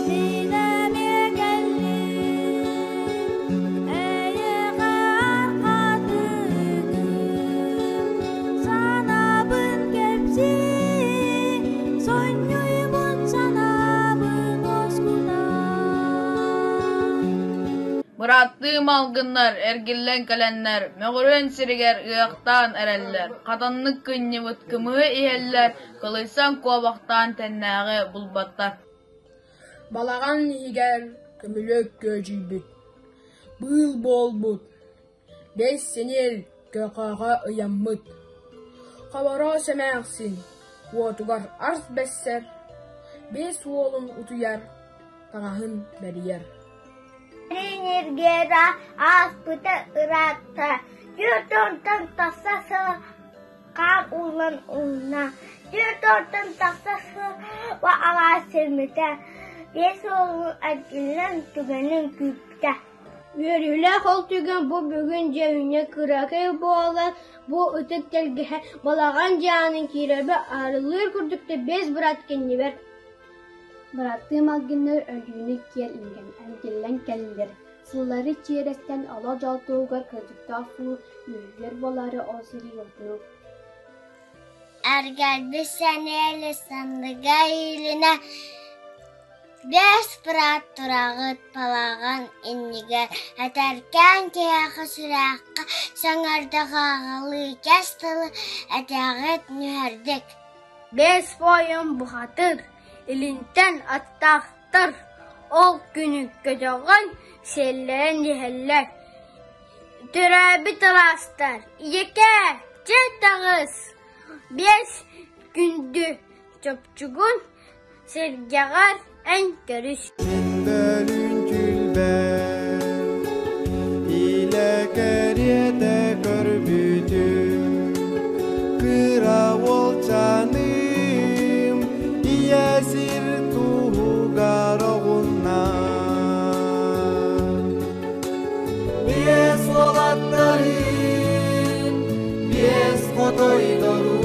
Мин эмиэ кэллим, эйиэхэ арҕатыҥым, санаабын кэпсии, сонньуйбут санаабын уоскута. Бырааттыы малгыннар эргиллэн кэлэннэр, Мөҕүрүөн сиригэр ыһыахтаан эрэллэр, хатаннык кынньыбыт кымыһы иһэллэр, кылыйсан куобахтаан тэннээҕи булбаттар. Балаҕан иһигэр көмүлүөк күөдьүйбүт, быыл буолбут, бэс сэниэл көхөҕө ыйаммыт, Хобороос эмээхсин уотугар ас бэссэр, биэс уолун утуйар, таҥаһын бэрийэр. Энергияда ааспыта ыраатта, 40-тан тахса сыл хаар ууллан уһунна, 40-тан тахса сыл алаас сирмитэ, биэс уолун эргиллэн түгэнин күүппүтэ. Үөрүүлээх ол түгэн бу бүгүн дьэ үүнэ кыракый буолан бу ытык тэлгэһэ балаҕан дьаанын киирэрбэ арыллыыр курдук да биэс быраат кэннибэр Быраттыы малгыннар өлүүнү киэр иҥэн, эргиллэн кэллилэр, сыллары чиэрэстэн олох дьол туһугар кырдьыктаах суу үөһүгэр буолаары ол сири уотунуу Эргэрбит сэниэли санныга иилинэ, биэс быраат тураҕыт балаҕан иннигэр этэркээн киһиэхэ сүрэххэ саҥардах аҕалыы кэс тылы этэҕит нүһэрдик. Биэс буойун бухатыр, илинтэн аттаахтар ол күнү көтөҕөн сиэллэрэн иһэллэр. Төрөөбүт алаастар ийэкээ, чэ таҕыс, биэс күндү чопчугун сэргэҕэр эн көрүс. Бөлүүн түүлбэр илэ кэриэтэ көрбүтүм кыра уолчаным ийэ сир туһугар оҕунна биэс уолаттарын биэс хотойдорун.